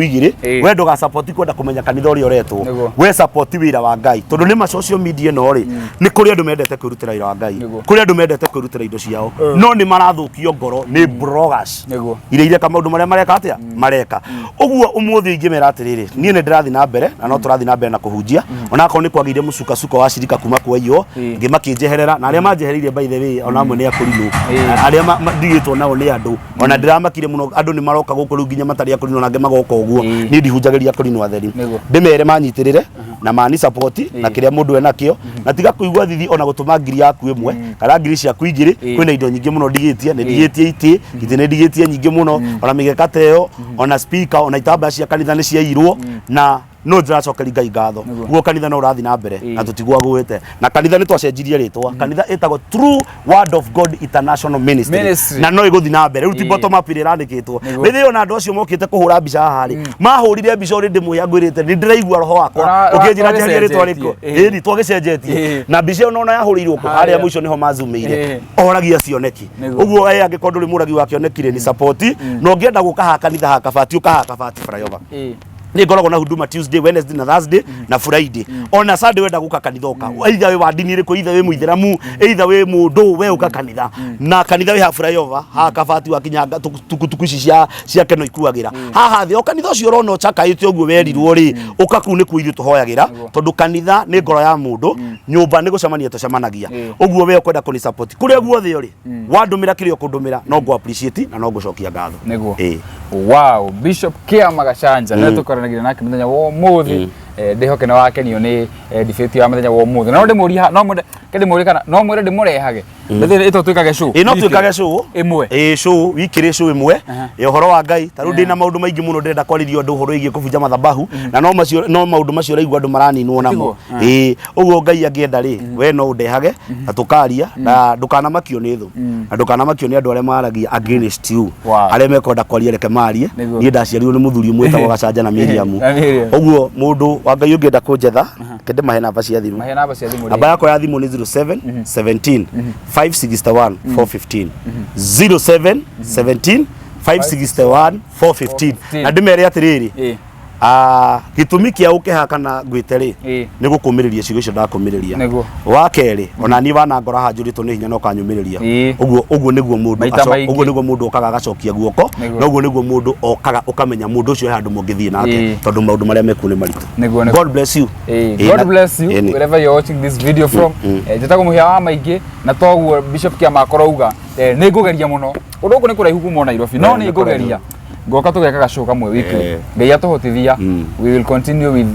we ndũga support kwenda kũmenya kanitha ũrĩa ũretwo. We support wĩra wa Ngai, tondũ nĩ ma social media ĩno rĩ, nĩ kũrĩ andũ mendete kwĩrutĩra wĩra wa Ngai, kũrĩ andũ mendete kwĩrutĩra indo ciao, no nĩ marathũkio ngoro nĩ bloggers iria ireka maũndũ marĩa mareka atĩa mareka ũguo. Ũmũthĩ ingĩmera atĩrĩrĩ, niĩ nĩ ndĩrathiĩ na mbere na no tũrathiĩ na mbere na kũhunjia, onakorwo nĩ kwagĩire mũcukasuko wa cirika kuma kwaiywo, ngĩ makĩnjeherera na arĩa manjehereire, by the way, ona amwe nĩ akũrinũ, arĩa ndigĩtwo nao nĩ andũ. Ona ndĩramakire mũno, andũ nĩ maroka gũkũ rĩu nginya matarĩ akũrinũ, na angĩ magoka ũguo. Niĩ ndihunjagĩria akũrinũ atheri. Ndĩmere manyitĩrĩre na mani support na kĩrĩa mũndũ enakĩo, na tiga kũigua thithi ona gũtũma 1,000 kana 2,000 ciaku. Kwĩna indo nyingĩ mũno ndigĩtie, nĩ ndigĩtie itĩ, itĩ nĩ ndigĩtie nyingĩ mũno, ona mĩgeka ta ĩyo, ona speaker, ona itambaya cia kanitha nĩ ciairwo, na no ndĩracokeria Ngai ngatho. Guo kanitha no ũrathiĩ na mbere na tũtigwagũĩte. Na kanitha nĩ twacenjirie rĩtwa, kanitha ĩtagwo True Word of God International Ministry, Ministry. Na no ĩgũthiĩ na mbere. Rĩu ti bottom up ĩrĩa ĩrandĩkĩtwo. Rĩrĩa ona andũ acio mokĩte kũhũra mbica haha rĩ, mahũrire mbica ũrĩ ndĩmwĩra ngwĩrĩte nĩ ndĩraigua roho wakwa ũkĩnjĩra njeherie rĩtwa rĩkũ. Ĩni twagĩcenjetie na mbica ĩyo nona yahũrĩirwo kũ harĩa Harĩa. mũico nĩho mazumĩire oragia cioneki. Ũguo we angĩkorwo ndũrĩ mũragi wa kĩoneki rĩ, ni support. Na ũngĩenda gũka haha kanitha, haha Kabati, ũka haha Kabati flyover. Nĩ ngoragwo na huduma Tuesday, Wednesday na Thursday na Friday. Ona Sunday wenda gũka kanitha ũka. Either wĩ wa ndini ĩrĩkũ, either wĩ mũithĩramu, either wĩ mũndũ, we ũka kanitha. Na kanitha wĩ ha flyover, haha kabati wakinya tukutuku ici cia keno ikuagĩra. Haha thĩ o kanitha ũcio ũrona ũcakaĩte ũguo werirwo rĩ, ũka kũu nĩkuo ithuĩ tũhoyagĩra, tondũ kanitha nĩ ngoro ya mũndũ, nyũmba nĩ gũcemania tũcemanagia. Ũguo we ũkwenda kũni support kũrĩa guothe ũrĩ, wandũmĩra kĩrĩa ũkũndũmĩra no ngũ appreciate na no ngũcokia ngatho. Nĩguo. Ĩĩ. Wow, Bishop Kĩama Gachanja nĩwe tũkoranagĩra nake mũthenya wa ũmũthĩ. Ndĩhoke nĩ wakenio nĩ debate ya mũthenya wa ũmũthĩ. Na no ndĩmũrie no mwende ke ndĩmũrie kana no mwĩre ndĩmũrehage. Ndĩthĩ ĩto twĩkage show. Ĩ no twĩkage show ĩmwe. Ĩ show wikĩrĩ show ĩmwe ya ũhoro wa Ngai. Ta rĩu ndĩna maũndũ maingĩ mũno ndĩrenda kwarĩria andũ ũhoro wĩgiĩ kũbunja mathabahu, na no macio no maũndũ macio ũraigua andũ maraninwo namo. Ĩ ũguo Ngai angĩenda rĩ, we no ũndehage na tũkaria, na ndũkanamakio nĩ thũ na ndũkanamakio nĩ andũ arĩa maragia against you. Arĩa mekwenda kwaria reke marie. Niĩ ndaciarirwo nĩ mũthuri ũmwe wĩtagwo Gacanja na Miriam. Na Miriam. Ũguo mũndũ wa Ngai ũngĩenda kũnjetha, reke ndĩmahe namba cia thimũ. Mahe namba cia thimũ. Namba yakwa ya thimũ nĩ 07 17 561 415, 07 17 561 415. Na ndĩmere atĩrĩrĩ, gĩtũmi kĩa ũke kana ngwĩte rĩ, nĩ gũkũmĩrĩria ciugo icio ndakũmĩrĩria. Wa kerĩ, ona niĩ wanangora haha njũrĩtwo nĩ hinya na ũkanyũmĩrĩria. Ũguo nĩguo mũndũ ũguo nĩguo mũndũ okaga agacokia guoko, na ũguo nĩguo mũndũ okaga ũkamenya mũndũ ũcio he handũ mũngĩthiĩ nake, tondũ maũndũ marĩa mekuo nĩ maritũ. God bless you. God bless you wherever you're watching this video from. Njĩtagwo Mũhĩa wa Maingĩ, na toguo Bishop Kĩama akorauga, nĩ ngũgeria mũno. Ũndũ gũkũ nĩ kũraihu kuma Nairobi, no nĩ ngũgeria. Ngoka tũgeka gacũũ kamwe weekly. Ngai atũhotithia, we will continue with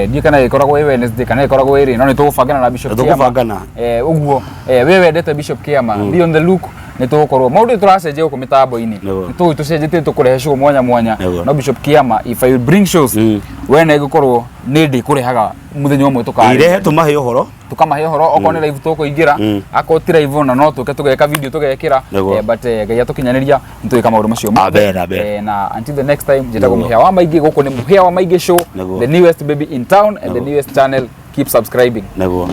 ndiũ kana ĩkoragwo ĩ Wednesday kana ĩkoragwo ĩrĩ, no nĩ tũgũbangana na Bishop Kĩama. Tũgũbangana. Ũguo we wendete Bishop Kĩama, be on the look, nĩ tũgũkorwo maũndũ tũracenjia gũkũ mĩtambo-inĩ, nĩ tũgũthiĩ tũcenjetie, tũkũrehe show mwanya mwanya. No Bishop Kĩama, if I will bring shows, we nĩ ngũkorwo nĩ ndĩkũrehaga mũthenya ũmwe tũkaria. Irehe tũmahe ũhoro. Tukamahe ũhoro, okorwo nĩ live tũkũingĩra, akorwo ti live ona no tũke tũgeka video tũgekĩra. But Ngai atũkinyanĩria nĩ tũgĩka maũndũ macio mothe. Amen, amen. Na until the next time, njĩtagwo Mũhĩa wa Maingĩ, gũkũ nĩ Mũhĩa wa Maingĩ show, the newest baby in town and the newest channel. Keep subscribing. Nĩguo.